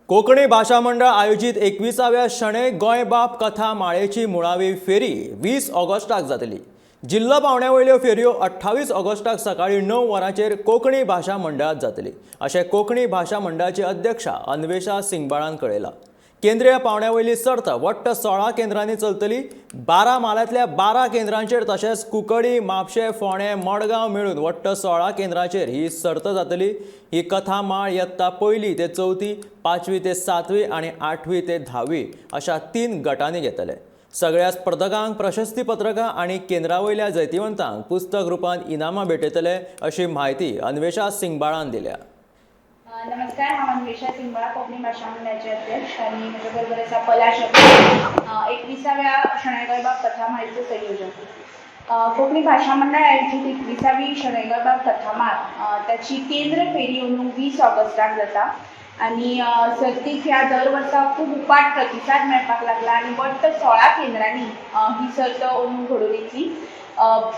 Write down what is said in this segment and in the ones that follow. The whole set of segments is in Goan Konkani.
कोंकणी भाशा मंडळ आयोजीत 21व्या शणै गोंयबाब कथा माळेची मुळावी फेरी 20 ऑगस्टाक जातली. जिल्लो पावंड्या वयल्यो फेरयो 28 ऑगस्टाक सकाळीं 9 वरांचेर कोंकणी भाशा मंडळांत जातली, अशें कोंकणी भाशा मंडळाची अध्यक्षा अन्वेषा सिंगबाळान कळयलां. केंद्रीय पावंड्या वयली सर्त वट्ट 16 केंद्रांनी चलतली. 12 म्हालांतल्या 12 केंद्रांचेर तशेंच कुंकळी, म्हापशें, फोंडें, मडगांव मेळून वट्ट 16 केंद्रांचेर ही सर्त जातली. ही कथा माळ यत्ता पयली ते चवथी, पांचवी ते सातवी आनी आठवी ते धावी अशा 3 गटांनी घेतले. सगळ्या स्पर्धकांक प्रशस्ती पत्रकां आनी केंद्रा वयल्या जैतिवंतांक पुस्तक रुपान इनामां भेटयतले, अशी म्हायती अन्वेषा सिंगबाळान दिल्या. नमस्कार, हांव अन्वेषा सिंगबाळ, कोंकणी भाशा मंडळाचे अध्यक्ष आनी म्हज्या बरोबर आसा पलाश अग्रवाल, 21व्या शणै गोंयबाब कथामाळेचो संयोजक. कोंकणी भाशा मंडळ आयोजीत 21वी शणै गोंयबाब कथामाळ, ताची केंद्र फेरी अंदू 20 ऑगस्टाक जाता आनी सर्तीक ह्या दर वर्सा खूब उपाट प्रतिसाद मेळपाक लागला आनी वट्ट 16 केंद्रांनी ही सर्त अंदू घडोवन येतली.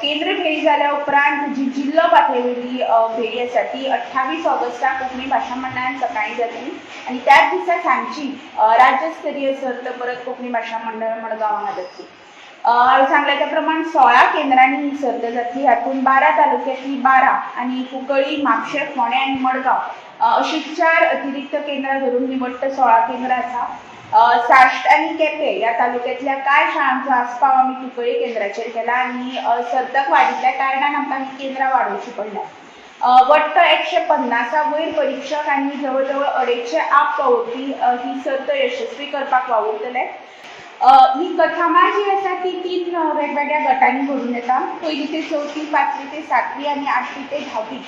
केंद्र फेरी जाल्या उपरांत जी जिल्लो पातळेवयली फेरी आसा ती 28 ऑगस्टाक कोंकणी भाशा मंडळान सकाळीं जातली आनी त्याच दिसा सांजची राज्य स्तरीय सर्त परत कोंकणी भाशा मंडळ मडगांव हांगा जातली. हांवें सांगलें त्या प्रमाण 16 केंद्रांनी ही सर्त जातली. हातूंत 12 तालुक्यांतली 12 आनी कुंकळी, म्हापशें, फोंडें आनी मडगांव अशी चार अतिरिक्त केंद्रां धरून ही वट्ट 16 केंद्रां आसा. साश्ट आनी केपें ह्या तालुक्यांतल्या कांय शाळांचो आस्पाव आमी कुंकळी केंद्राचेर केला आनी सर्तक वाडिल्ल्या कारणान आमकां ही केंद्रां वाडोवचीं पडल्या. वट्ट 150 वयर परिक्षक आनी जवळ जवळ 250 आप वावुरपी ही सर्त यशस्वी करपाक वावुरतले. ही कथामाळ जी आसा ती तीन वेगवेगळ्या गटांनी घडून येता: पयली ते चवथी, पांचवी ते सातवी आनी आठवी ते धावी.